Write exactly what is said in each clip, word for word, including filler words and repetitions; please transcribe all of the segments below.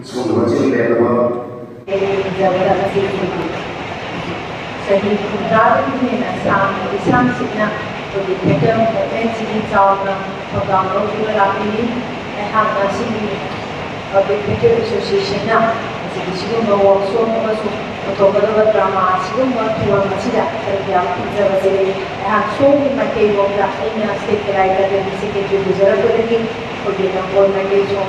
ꯁꯤꯒꯨꯝꯂꯕ ꯆꯤꯡ ꯂꯦꯝꯂꯕ ꯆꯍꯤ ꯍꯨꯝꯗ꯭ꯔꯥꯗꯒꯤ ꯍꯦꯟꯅ ꯁꯥꯡꯅ ꯂꯤꯁꯥꯡ ꯁꯤꯠꯅ ꯑꯩꯈꯣꯏꯒꯤ ꯊꯤꯌꯦꯇꯔ ꯃꯨꯚꯃꯦꯟꯁꯤꯒꯤ ꯆꯥꯎꯅ ꯊꯧꯗꯥꯡ ꯂꯧꯗꯨꯅ ꯂꯥꯛꯄꯤꯔꯤ꯫ ꯑꯩꯍꯥꯛꯅ ꯁꯤꯒꯤ ꯄꯕ꯭ꯂꯤꯛ ꯊꯤꯌꯦꯇꯔ ꯑꯦꯁꯣꯁꯤꯌꯦꯁꯟꯅ ꯉꯁꯤꯒꯤ ꯁꯤꯒꯨꯝꯕ ꯋꯥꯔꯛꯁꯣꯞ ꯑꯃꯁꯨꯡ ꯄꯨꯊꯣꯛꯀꯗꯕ ꯗ꯭ꯔꯃꯥ ꯑꯁꯤꯒꯨꯝꯕ ꯊꯧꯔꯝ ꯑꯁꯤꯗ ꯁꯔꯨꯛ ꯌꯥꯕ ꯐꯪꯖꯕꯁꯦ ꯑꯩꯍꯥꯛ ꯁꯣꯝꯒꯤ ꯃꯥꯏꯀꯩꯔꯣꯝꯗ ꯑꯩꯅ ꯁ꯭ꯇꯦꯠ ꯀꯦꯂꯥꯏ ꯀꯥꯗꯦꯃꯤ ꯁꯦꯀ꯭ꯔꯦꯇꯔꯤ ꯑꯣꯏꯖꯔꯛꯄꯗꯒꯤ ꯑꯩꯈꯣꯏꯒꯤ ꯅꯝꯕꯣꯜ ꯃꯥꯏꯀꯩ ꯁꯣꯝ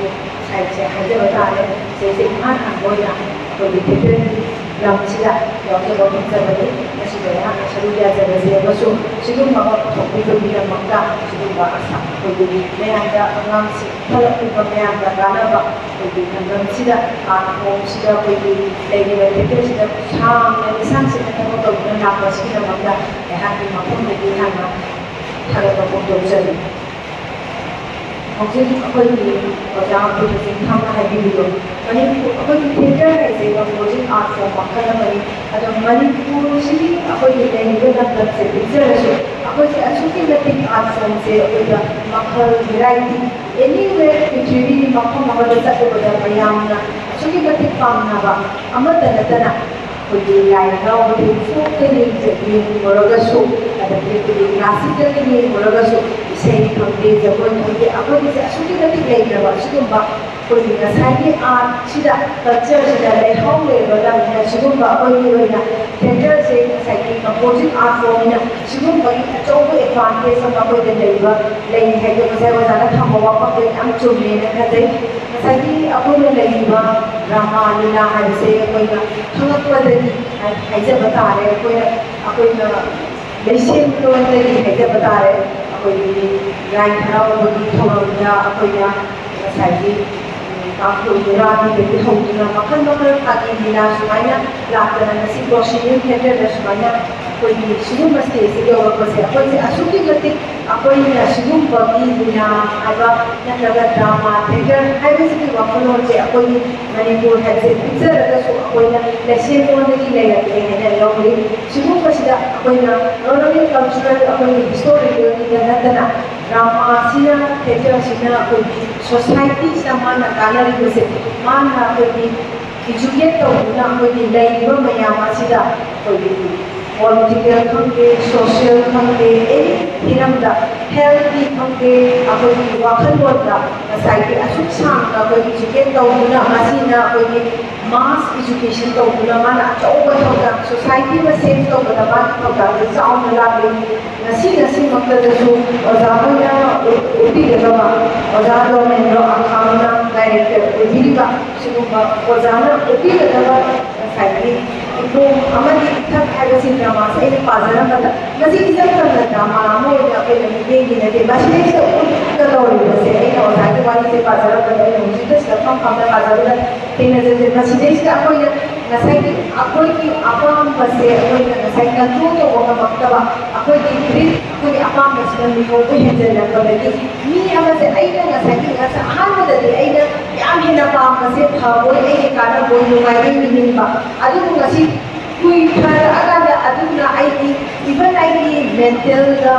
ꯁꯥꯏꯠꯁꯦ ꯍꯥꯏꯖꯕ ꯇꯥꯔꯦ꯫ ꯁꯤꯁꯦ ꯏꯍꯥꯟ ꯍꯥꯟꯕ ꯑꯣꯏꯅ ꯑꯩꯈꯣꯏꯒꯤ ꯊꯤꯌꯦꯇꯔꯒꯤ ꯂꯝꯁꯤꯗ ꯌꯥꯎꯖꯕ ꯐꯪꯖꯕꯅꯤ꯫ ꯃꯁꯤꯗ ꯑꯩꯍꯥꯛꯅ ꯁꯔꯨꯛ ꯌꯥꯖꯕꯁꯦ ꯑꯃꯁꯨꯡ ꯁꯤꯒꯨꯝꯕ ꯑꯃ ꯄꯨꯊꯣꯛꯄꯤꯕꯒꯤꯗꯃꯛꯇ ꯁꯤꯒꯨꯝꯕ ꯑꯩꯈꯣꯏꯒꯤ ꯃꯌꯥꯝꯗ ꯑꯉꯥꯡꯁꯤꯡ ꯏꯟꯈꯠꯂꯛꯂꯤꯕ ꯃꯌꯥꯝꯗ ꯀꯥꯟꯅꯕ ꯑꯩꯈꯣꯏꯒꯤ ꯂꯝꯗꯝꯁꯤꯗ ꯀꯥꯟꯅꯕꯁꯤꯗ ꯑꯩꯈꯣꯏꯒꯤ ꯂꯩꯔꯤꯕ ꯊꯤꯌꯦꯇꯔꯁꯤꯗ ꯁꯥꯡꯅ ꯂꯤꯁꯥꯡ ꯁꯤꯠꯅ ꯊꯕꯛ ꯇꯧꯗꯨꯅ ꯂꯥꯛꯄ ꯑꯁꯤꯒꯤꯗꯃꯛꯇ ꯑꯩꯍꯥꯛꯀꯤ ꯃꯐꯝꯗꯒꯤ ꯑꯩꯍꯥꯛꯅ ꯊꯥꯒꯠꯄ ꯐꯣꯡꯗꯣꯛꯆꯔꯤ꯫ ꯍꯧꯖꯤꯛ ꯑꯩꯈꯣꯏꯒꯤ ꯑꯣꯖꯥ ꯕꯤꯔꯖꯤꯠ ꯈꯥꯟꯅ ꯍꯥꯏꯕꯤꯕꯗꯣ, ꯃꯅꯤꯄꯨꯔ ꯑꯩꯈꯣꯏꯒꯤ ꯊꯤꯌꯦꯇꯔ ꯍꯥꯏꯁꯦ ꯀꯝꯄꯣꯖꯤꯠ ꯑꯥꯔꯠ ꯐꯣꯝ ꯃꯈꯜ ꯑꯃꯅꯤ꯫ ꯑꯗꯣ ꯃꯅꯤꯄꯨꯔꯁꯤꯗꯤ ꯑꯩꯈꯣꯏꯒꯤ ꯂꯩꯔꯤꯕ ꯂꯝꯗꯝꯁꯦ ꯄꯤꯛꯆꯔꯁꯨ ꯑꯩꯈꯣꯏꯁꯦ ꯑꯁꯨꯛꯀꯤ ꯃꯇꯤꯛ ꯑꯥꯔꯠ ꯐꯣꯝꯁꯦ ꯑꯩꯈꯣꯏꯗ ꯃꯈꯜ ꯚꯦꯔꯥꯏꯇꯤ ꯑꯦꯅꯤꯋꯦ ꯄ꯭ꯔꯤꯊꯤꯕꯤꯒꯤ ꯃꯐꯝ ꯑꯃꯗ ꯆꯠꯂꯨꯕꯗ ꯃꯌꯥꯝꯅ ꯑꯁꯨꯛꯀꯤ ꯃꯇꯤꯛ ꯄꯥꯝꯅꯕ ꯑꯃꯠꯇ ꯅꯠꯇꯅ ꯑꯩꯈꯣꯏꯒꯤ ꯂꯥꯏ ꯍꯔꯥꯎꯕꯗꯒꯤ ꯐꯣꯛꯇꯒꯤ ꯌꯦꯡꯉꯨꯔꯒꯁꯨ, ꯑꯗꯒꯤ ꯑꯩꯈꯣꯏꯒꯤ ꯀ꯭ꯂꯥꯁꯤꯀꯦꯜꯗꯒꯤ ꯌꯦꯡꯉꯨꯔꯒꯁꯨ, ꯏꯁꯩ ꯈꯪꯗꯦ, ꯖꯒꯣꯏ ꯈꯪꯗꯦ, ꯑꯩꯈꯣꯏꯒꯤꯁꯦ ꯑꯁꯨꯛꯀꯤ ꯃꯇꯤꯛ ꯂꯩꯈ꯭ꯔꯕ ꯑꯁꯤꯒꯨꯝꯕ ꯑꯩꯈꯣꯏꯒꯤ ꯉꯁꯥꯏꯒꯤ ꯑꯥꯔꯠꯁꯤꯗ, ꯀꯜꯆꯔꯁꯤꯗ ꯂꯩꯍꯧ ꯂꯩꯔꯕ ꯂꯝꯅꯤꯅ ꯁꯤꯒꯨꯝꯕ ꯑꯩꯈꯣꯏꯒꯤ ꯑꯣꯏꯅ ꯊꯤꯌꯦꯇꯔꯁꯦ ꯉꯁꯥꯏꯒꯤ ꯀꯝꯄꯣꯖꯤꯠ ꯑꯥꯔꯠ ꯐꯣꯝꯅꯤꯅ ꯁꯤꯒꯨꯝꯕꯒꯤ ꯑꯆꯧꯕ ꯑꯦꯗꯚꯥꯟꯇꯦꯖ ꯑꯃ ꯑꯩꯈꯣꯏꯗ ꯂꯩꯕ ꯂꯩ ꯍꯥꯏꯗꯣ ꯉꯁꯥꯏ ꯑꯣꯖꯥꯅ ꯊꯝꯕ ꯋꯥꯐꯝꯗꯣ ꯌꯥꯝ ꯆꯨꯝꯃꯦꯅ ꯈꯟꯖꯩ꯫ ꯉꯁꯥꯏꯒꯤ ꯑꯩꯈꯣꯏꯅ ꯂꯩꯔꯤꯕ ꯗ꯭ꯔꯃꯥ ꯂꯤꯂꯥ ꯍꯥꯏꯕꯁꯦ ꯑꯩꯈꯣꯏꯅ ꯈꯪꯂꯛꯄꯗꯒꯤ ꯍꯥꯏ-, ꯍꯥꯏꯖꯕ ꯇꯥꯔꯦ꯫ ꯑꯩꯈꯣꯏꯅ, ꯑꯩꯈꯣꯏꯅ ꯂꯩꯁꯦꯝꯂꯣꯟꯗꯒꯤ ꯍꯥꯏꯖꯕ ꯇꯥꯔꯦ꯫ ꯑꯩꯈꯣꯏꯒꯤ ꯂꯥꯏ ꯍꯔꯥꯎꯕꯒꯤ ꯊꯧꯔꯝꯗ ꯑꯩꯈꯣꯏꯅ ꯉꯁꯥꯏꯒꯤ, ꯎꯝ, ꯇꯥꯡꯈꯨꯜ ꯅꯨꯔꯥꯕꯤꯗꯒꯤ ꯍꯧꯗꯨꯅ ꯃꯈꯜ ꯃꯈꯜ ꯐꯥꯒꯤ ꯂꯤꯂꯥ ꯁꯨꯃꯥꯏꯅ ꯂꯥꯛꯇꯅ ꯉꯁꯤ ꯄ꯭ꯔꯣꯁꯤꯗꯤꯡ ꯊꯤꯌꯦꯇꯔꯗ ꯁꯨꯃꯥꯏꯅ ꯑꯩꯈꯣꯏꯒꯤ ꯁꯤꯒꯨꯝꯕ ꯁ꯭ꯇꯦꯖꯁꯤꯗ ꯌꯧꯔꯛꯄꯁꯦ, ꯑꯩꯈꯣꯏꯁꯦ ꯑꯁꯨꯛꯀꯤ ꯃꯇꯤꯛ ꯑꯩꯈꯣꯏꯅ ꯁꯤꯒꯨꯝꯕꯒꯤ ꯂꯤꯂꯥ ꯍꯥꯏꯕ ꯅꯠꯇ꯭ꯔꯒ ꯗ꯭ꯔꯃꯥ ꯊꯤꯌꯦꯇꯔ ꯍꯥꯏꯕꯁꯤꯒꯤ ꯋꯥꯈꯜꯂꯣꯟꯁꯦ ꯑꯩꯈꯣꯏꯒꯤ ꯃꯅꯤꯄꯨꯔ ꯍꯥꯏꯕꯁꯦ ꯄꯤꯛꯆꯔꯒꯁꯨ ꯑꯩꯈꯣꯏꯅ ꯂꯩꯁꯦꯝꯂꯣꯟꯗꯒꯤ ꯂꯩꯔꯛꯂꯦ ꯍꯥꯏꯅ ꯂꯧꯏ꯫ ꯁꯤꯒꯨꯝꯕꯁꯤꯗ ꯑꯩꯈꯣꯏꯅ not only cultural, ꯑꯩꯈꯣꯏꯒꯤ ꯍꯤꯁꯇꯣꯔꯤꯀꯦꯜꯒꯤꯗ ꯅꯠꯇꯅ ꯗ꯭ꯔꯃꯥꯁꯤꯅ, ꯊꯤꯌꯦꯇꯔꯁꯤꯅ ꯑꯩꯈꯣꯏꯒꯤ ꯁꯣꯁꯥꯏꯇꯤꯁꯤꯗ ꯃꯥꯅ ꯀꯥꯟꯅꯔꯤꯕꯁꯦ, ꯃꯥꯅ ꯑꯩꯈꯣꯏꯒꯤ ꯏꯖꯨꯀꯦꯠ ꯇꯧꯗꯨꯅ ꯑꯩꯈꯣꯏꯒꯤ ꯂꯩꯔꯤꯕ ꯃꯌꯥꯝ ꯑꯁꯤꯗ ꯑꯩꯈꯣꯏꯒꯤ ꯄꯣꯂꯤꯇꯤꯀꯦꯜ ꯈꯪꯗꯦ, ꯁꯣꯁꯤꯌꯦꯜ ꯈꯪꯗꯦ, ꯑꯦꯅꯤ ꯍꯤꯔꯝꯗ, ꯍꯦꯜꯊꯀꯤ ꯈꯪꯗꯦ, ꯑꯩꯈꯣꯏꯒꯤ ꯋꯥꯈꯜꯂꯣꯟꯗ ꯉꯁꯥꯏꯒꯤ ꯑꯁꯨꯛ ꯁꯥꯡꯅ ꯑꯩꯈꯣꯏ ꯏꯖꯨꯀꯦꯠ ꯇꯧꯗꯨꯅ ꯃꯁꯤꯅ ꯑꯩꯈꯣꯏꯒꯤ ꯃꯥꯁ ꯏꯖꯨꯀꯦꯁꯟ ꯇꯧꯗꯨꯅ ꯃꯥꯅ ꯑꯆꯧꯕ ꯊꯧꯗꯥꯡ, ꯁꯣꯁꯥꯏꯇꯤ ꯑꯃ ꯁꯦꯝ ꯇꯧꯕꯗ ꯃꯥꯒꯤ ꯊꯧꯗꯥꯡꯁꯦ ꯆꯥꯎꯅ ꯂꯥꯛꯂꯤ꯫ ꯉꯁꯤ ꯉꯁꯤꯃꯛꯇꯗꯁꯨ ꯑꯣꯖꯥ ꯍꯣꯏꯅ ꯎꯠꯄꯤꯒꯗꯕ, ꯑꯣꯖꯥ ꯗꯣꯃꯦꯟꯗ꯭ꯔꯣ ꯑꯈꯥꯡꯅ ꯗꯥꯏꯔꯦꯛꯇꯔ ꯑꯣꯏꯕꯤꯔꯤꯕ ꯁꯤꯒꯨꯝꯕ ꯑꯣꯖꯥꯅ ꯎꯠꯄꯤꯒꯗꯕ ꯉꯁꯥꯏꯒꯤ ꯏꯄꯣꯝ ꯑꯃꯗꯤ ꯏꯊꯛ ꯍꯥꯏꯕꯁꯤ ꯗ꯭ꯔꯃꯥꯁꯦ ꯑꯩꯅ ꯄꯥꯖꯔꯝꯕꯗ ꯃꯁꯤ ꯏꯆꯝ ꯆꯝꯅ ꯗ꯭ꯔꯃꯥ ꯑꯃ ꯑꯣꯏꯅ ꯑꯩꯈꯣꯏꯅ ꯃꯤꯠꯌꯦꯡꯒꯤ ꯅꯠꯇꯦ꯫ ꯃꯁꯤꯗꯩꯁꯤꯗ ꯎꯠꯀꯗꯧꯔꯤꯕꯁꯦ ꯑꯩꯅ ꯑꯣꯖꯥꯒꯤ ꯋꯥꯔꯤꯁꯦ ꯄꯥꯖꯔꯝꯕꯗ ꯑꯩꯅ ꯍꯧꯖꯤꯛꯇ ꯁꯤꯗ ꯐꯝ ꯐꯝꯅ ꯄꯥꯖꯕꯗ ꯊꯦꯡꯅꯖꯗ꯭ꯔꯦ꯫ ꯃꯁꯤꯗꯩꯁꯤꯗ ꯑꯩꯈꯣꯏꯅ ꯉꯁꯥꯏꯒꯤ ꯑꯩꯈꯣꯏꯒꯤ ꯑꯄꯥꯝꯕꯁꯦ ꯑꯩꯈꯣꯏꯅ ꯉꯁꯥꯏ ꯀꯟꯇ꯭ꯔꯣꯜ ꯇꯧꯕ ꯉꯝꯃꯛꯇꯕ, ꯑꯩꯈꯣꯏꯒꯤ ꯒ꯭ꯔꯤꯗ, ꯑꯩꯈꯣꯏꯒꯤ ꯑꯄꯥꯝꯕꯁꯤꯅ ꯃꯤꯍꯧꯕ ꯍꯦꯟꯖꯜꯂꯛꯄꯗꯒꯤ ꯃꯤ ꯑꯃꯁꯦ ꯑꯩꯅ ꯉꯁꯥꯏꯒꯤ ꯉꯁꯥꯏ ꯑꯍꯥꯟꯕꯗꯗꯤ ꯑꯩꯅ ꯌꯥꯝ ꯍꯦꯟꯅ ꯄꯥꯝꯕꯁꯦ ꯐꯕꯣꯏ, ꯑꯩꯒꯤ ꯀꯥꯟꯅꯕꯣꯏ, ꯅꯨꯡꯉꯥꯏꯕꯣꯏ ꯅꯤꯡꯅꯤꯡꯕ, ꯑꯗꯨꯕꯨ ꯉꯁꯤ ꯀꯨꯏꯊꯔꯛꯑꯀꯥꯟꯗ ꯑꯗꯨꯅ ꯑꯩꯒꯤ, ꯏꯚꯟ ꯑꯩꯒꯤ ꯃꯦꯟꯇꯦꯜꯗ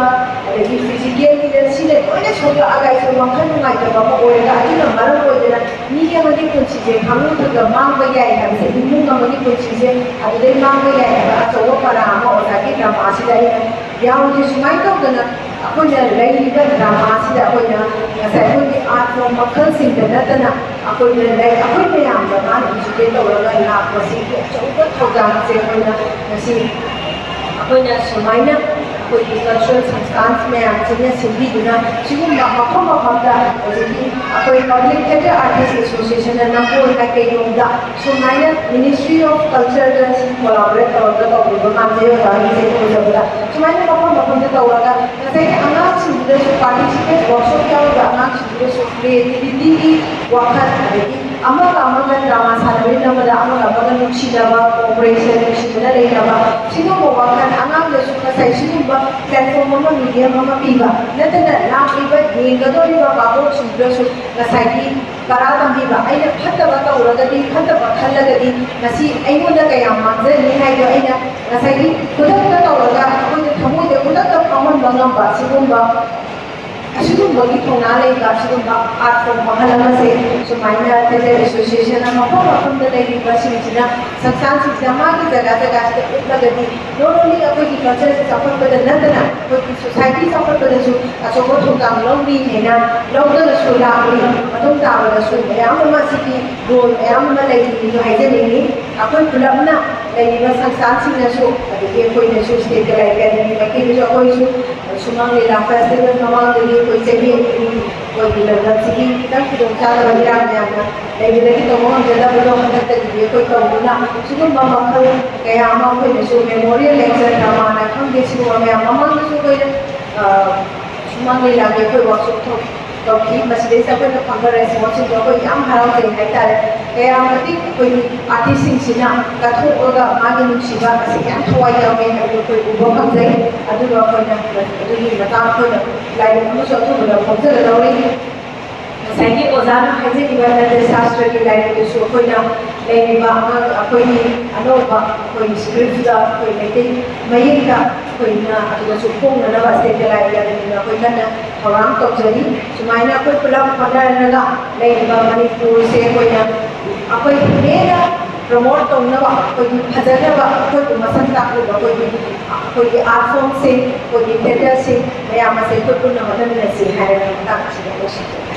ꯑꯗꯒꯤ ꯐꯤꯖꯤꯀꯦꯜꯒꯤꯗ ꯁꯤꯗ ꯂꯣꯏꯅ ꯁꯣꯛꯂꯛꯑꯒ ꯑꯩꯁꯨ ꯋꯥꯈꯜ ꯅꯨꯡꯉꯥꯏꯇꯕ ꯑꯃ ꯑꯣꯏꯔꯒ ꯑꯗꯨꯅ ꯃꯔꯝ ꯑꯣꯏꯗꯅ ꯃꯤ ꯑꯃꯒꯤ ꯄꯨꯟꯁꯤꯁꯦ ꯈꯪꯍꯧꯗꯅ ꯃꯥꯡꯕ ꯌꯥꯏ ꯍꯥꯏꯕꯁꯦ, ꯏꯃꯨꯡ ꯑꯃꯒꯤ ꯄꯨꯟꯁꯤꯁꯦ ꯑꯗꯨꯗꯩ ꯃꯥꯡꯕ ꯌꯥꯏ ꯍꯥꯏꯕ ꯑꯆꯧꯕ ꯄꯔꯥ ꯑꯃ ꯑꯣꯖꯥꯒꯤ ꯗ꯭ꯔꯃꯥꯁꯤꯗ ꯑꯩꯅ ꯌꯥꯎꯔꯤ꯫ ꯁꯨꯃꯥꯏꯅ ꯇꯧꯗꯅ ꯑꯩꯈꯣꯏꯅ ꯂꯩꯔꯤꯕ ꯗ꯭ꯔꯃꯥꯁꯤꯗ ꯑꯩꯈꯣꯏꯅ ꯉꯁꯥꯏ ꯑꯩꯈꯣꯏꯒꯤ ꯑꯥꯔꯠ ꯐꯣꯝ ꯃꯈꯜꯁꯤꯡꯗ ꯅꯠꯇꯅ ꯑꯩꯈꯣꯏꯅ ꯂꯩ, ꯑꯩꯈꯣꯏ ꯃꯌꯥꯝꯗ ꯃꯥꯅ ꯏꯖꯨꯀꯦꯠ ꯇꯧꯔꯒ ꯂꯥꯛꯄꯁꯤꯒꯤ ꯑꯆꯧꯕ ꯊꯧꯗꯥꯡꯁꯦ ꯑꯩꯈꯣꯏꯅ ꯉꯁꯤ ꯑꯩꯈꯣꯏꯅ ꯁꯨꯃꯥꯏꯅ ꯑꯩꯈꯣꯏꯒꯤ ꯀꯜꯆꯔꯦꯜ ꯁꯪꯁꯊꯥꯟ ꯃꯌꯥꯝꯁꯤꯅ ꯁꯤꯟꯕꯤꯗꯨꯅ ꯁꯤꯒꯨꯝꯕ ꯃꯐꯝ ꯃꯐꯝꯗ ꯍꯧꯖꯤꯛꯀꯤ ꯑꯩꯈꯣꯏ ꯄꯕ꯭ꯂꯤꯛ ꯊꯤꯌꯦꯇꯔ ꯑꯥꯔꯇꯤꯁ ꯑꯦꯁꯣꯁꯤꯌꯦꯁꯟꯅ ꯅꯝꯕꯣꯜ ꯀꯩꯔꯣꯝꯗ ꯁꯨꯃꯥꯏꯅ ꯃꯤꯅꯤꯁꯇ꯭ꯔꯤ ꯑꯣꯐ ꯀꯜꯆꯔꯗ ꯁꯤ ꯀꯣꯂꯥꯕꯣꯔꯦꯠ ꯇꯧꯔꯒ ꯇꯧꯕꯤꯕ ꯃꯥꯟꯖꯩ ꯑꯣꯖꯥꯒꯤꯁꯦ ꯎꯖꯕꯗ꯫ ꯁꯨꯃꯥꯏꯅ ꯃꯐꯝ ꯃꯐꯝꯗ ꯇꯧꯔꯒ ꯉꯁꯥꯏꯒꯤ ꯑꯉꯥꯡꯁꯤꯡꯗꯨꯗꯁꯨ ꯄꯥꯔꯇꯤꯁꯤꯄꯦꯠ ꯋꯥꯔꯛꯁꯣꯞ ꯌꯥꯎꯔꯤꯕ ꯑꯉꯥꯡꯁꯤꯡꯗꯨꯗꯁꯨ ꯀ꯭ꯔꯤꯌꯦꯇꯤꯕꯤꯇꯤꯒꯤ ꯋꯥꯈꯜ, ꯑꯗꯒꯤ ꯑꯃꯒ ꯑꯃꯒ ꯗ꯭ꯔꯃꯥ ꯁꯥꯟꯅꯃꯤꯟꯅꯕꯗ ꯑꯃꯒ ꯑꯃꯒ ꯅꯨꯡꯁꯤꯅꯕ, cooperation, ꯅꯨꯡꯁꯤꯅꯅ ꯂꯩꯅꯕ, ꯁꯤꯒꯨꯝꯕ ꯋꯥꯈꯜ ꯑꯉꯥꯡꯗꯁꯨ ꯉꯁꯥꯏ ꯁꯤꯒꯨꯝꯕ platform ꯑꯃ, medium ꯑꯃ ꯄꯤꯕ ꯅꯠꯇꯅ ꯂꯥꯛꯂꯤꯕ ꯌꯦꯡꯒꯗꯧꯔꯤꯕ ꯚꯥꯕꯣꯛꯁꯤꯡꯗꯨꯗꯁꯨ ꯉꯁꯥꯏꯒꯤ ꯄꯔꯥ ꯇꯝꯕꯤꯕ, ꯑꯩꯅ ꯐꯠꯇꯕ ꯇꯧꯔꯒꯗꯤ, ꯐꯠꯇꯕ ꯈꯜꯂꯒꯗꯤ ꯉꯁꯤ ꯑꯩꯉꯣꯟꯗ ꯀꯌꯥꯝ ꯃꯥꯡꯖꯅꯤ ꯍꯥꯏꯗꯣ ꯑꯩꯅ ꯉꯁꯥꯏꯒꯤ ꯈꯨꯗꯛꯇ ꯇꯧꯔꯒ ꯑꯩꯈꯣꯏꯗ ꯊꯃꯣꯏꯗ ꯈꯨꯗꯛꯇ ꯐꯥꯎꯍꯟꯕ ꯉꯝꯕ ꯁꯤꯒꯨꯝꯕ ꯑꯁꯤꯒꯨꯝꯕꯒꯤ ꯊꯧꯅꯥ ꯂꯩꯕ ꯑꯁꯤꯒꯨꯝꯕ art form ꯃꯈꯜ ꯑꯃꯁꯦ ꯁꯨꯃꯥꯏꯅ theatre association ꯃꯐꯝ ꯃꯐꯝꯗ ꯂꯩꯔꯤꯕꯁꯤꯡꯁꯤꯅ ꯁꯪꯁꯊꯥꯟꯁꯤꯡꯁꯤꯅ ꯃꯥꯒꯤ ꯖꯒꯥ ꯖꯒꯥꯁꯤꯗ ꯎꯠꯂꯒꯗꯤ not only ꯑꯩꯈꯣꯏꯒꯤ culture ꯁꯦ ꯆꯥꯎꯈꯠꯄꯗ ꯅꯠꯇꯅ ꯑꯩꯈꯣꯏꯒꯤ society ꯆꯥꯎꯈꯠꯄꯗꯁꯨ ꯑꯆꯧꯕ ꯊꯧꯗꯥꯡ ꯂꯧꯔꯤ ꯍꯥꯏꯅ ꯂꯧꯗꯅꯁꯨ ꯂꯥꯛꯂꯤ꯫ ꯃꯇꯨꯡ ꯇꯥꯕꯗꯁꯨ ꯃꯌꯥꯝ ꯑꯃ ꯑꯁꯤꯒꯤ role ꯃꯌꯥꯝ ꯑꯃ ꯂꯩꯔꯤꯗꯨ ꯍꯥꯏꯖꯅꯤꯡꯏ꯫ ꯑꯩꯈꯣꯏ ꯄꯨꯂꯞꯅ ꯂꯩꯔꯤꯕ ꯁꯪꯁꯊꯥꯟꯁꯤꯡꯅꯁꯨ ꯑꯗꯒꯤ ꯑꯩꯈꯣꯏꯅꯁꯨ State Kala Academy ꯃꯥꯏꯀꯩꯗꯁꯨ ꯑꯩꯈꯣꯏꯁꯨ ꯁꯨꯃꯥꯡ ꯂꯤꯂꯥ festival ꯃꯃꯥꯡꯗꯒꯤ ꯑꯩꯈꯣꯏ ꯆꯍꯤ ꯑꯅꯤ ꯑꯩꯈꯣꯏꯒꯤ ꯂꯝꯗꯝꯁꯤꯒꯤ ꯈꯤꯇꯪ ꯈꯨꯗꯣꯡꯆꯥꯗꯕ ꯏꯔꯥꯡ ꯃꯌꯥꯝꯅ ꯂꯩꯕꯗꯒꯤ ꯇꯧꯕ ꯉꯝꯖꯗꯕꯗꯣ ꯍꯟꯗꯛꯇꯒꯤꯗꯤ ꯑꯩꯈꯣꯏ ꯇꯧꯗꯨꯅ ꯁꯤꯒꯨꯝꯕ ꯃꯈꯜ ꯀꯌꯥ ꯑꯃ ꯑꯩꯈꯣꯏꯅꯁꯨ memorial lecture drama ꯅ ꯈꯪꯗꯦ, ꯁꯤꯒꯨꯝꯕ ꯃꯌꯥꯝ ꯃꯃꯥꯡꯗꯁꯨ ꯑꯩꯈꯣꯏꯅ, ꯑ, ꯁꯨꯃꯥꯡ ꯂꯤꯂꯥꯒꯤ ꯑꯩꯈꯣꯏ workshop ꯊꯣꯛ-, ꯇꯧꯈꯤ꯫ ꯃꯁꯤꯗꯩꯁꯤꯗ ꯑꯩꯈꯣꯏꯅ ꯐꯪꯕ response ꯁꯤꯡꯗꯣ ꯑꯩꯈꯣꯏ ꯌꯥꯝ ꯍꯔꯥꯎꯖꯩ ꯍꯥꯏꯇꯥꯔꯦ꯫ ꯀꯌꯥ ꯃꯇꯤꯛ ꯑꯩꯈꯣꯏꯒꯤ artist ꯁꯤꯡꯁꯤꯅ ꯀꯠꯊꯣꯛꯑꯒ ꯃꯥꯒꯤ ꯅꯨꯡꯁꯤꯕ ꯑꯁꯤ ꯌꯥꯝ ꯊꯋꯥꯏ ꯌꯥꯎꯋꯦ ꯍꯥꯏꯕꯗꯨ ꯑꯩꯈꯣꯏ ꯎꯕ ꯐꯪꯖꯩ꯫ ꯑꯗꯨꯒ ꯑꯩꯈꯣꯏꯅ ꯑꯗꯨꯒꯤ ꯃꯇꯥꯡ ꯑꯩꯈꯣꯏꯅ ꯂꯥꯏꯔꯤꯛ ꯑꯃꯁꯨ ꯑꯊꯨꯕꯗ ꯐꯣꯡꯖꯒꯗꯧꯔꯤ꯫ ꯉꯁꯥꯏꯒꯤ ꯑꯣꯖꯥꯅ ꯍꯥꯏꯖꯈꯤꯕ ꯅꯥꯇ꯭ꯌ ꯁꯥꯁꯇ꯭ꯔꯒꯤ ꯂꯥꯏꯔꯤꯛꯇꯨꯁꯨ ꯑꯩꯈꯣꯏꯅ ꯂꯩꯔꯤꯕ ꯑꯉꯥꯡ ꯑꯩꯈꯣꯏꯒꯤ ꯑꯅꯧꯕ ꯑꯩꯈꯣꯏꯒꯤ script ꯇ ꯑꯩꯈꯣꯏ ꯃꯩꯇꯩ ꯃꯌꯦꯛꯇ ꯑꯩꯈꯣꯏꯅ ꯑꯗꯨꯗꯁꯨ ꯐꯣꯡꯅꯅꯕ State Kala Academy ꯅ ꯑꯩꯈꯣꯏ ꯀꯟꯅ ꯊꯧꯔꯥꯡ ꯇꯧꯖꯔꯤ꯫ ꯁꯨꯃꯥꯏꯅ ꯑꯩꯈꯣꯏ ꯄꯨꯂꯞ ꯍꯣꯠꯅꯔꯒ ꯂꯩꯔꯤꯕ ꯃꯅꯤꯄꯨꯔꯁꯦ ꯑꯩꯈꯣꯏꯅ ꯑꯩꯈꯣꯏ ꯍꯦꯟꯅ promote ꯇꯧꯅꯕ, ꯑꯩꯈꯣꯏꯒꯤ ꯐꯖꯅꯕ, ꯑꯩꯈꯣꯏꯕꯨ ꯃꯁꯛ ꯇꯥꯛꯂꯤꯕ ꯑꯩꯈꯣꯏꯒꯤ, ꯑꯩꯈꯣꯏꯒꯤ art form ꯁꯤꯡ, ꯑꯩꯈꯣꯏꯒꯤ theatre ꯁꯤꯡ ꯃꯌꯥꯝ ꯑꯁꯦ ꯑꯩꯈꯣꯏ ꯄꯨꯟꯅ ꯍꯣꯠꯅꯃꯤꯟꯅꯁꯤ ꯍꯥꯏꯔꯒ ꯃꯇꯥꯡ ꯑꯁꯤꯗ ꯂꯣꯏꯁꯤꯟꯖꯔꯦ꯫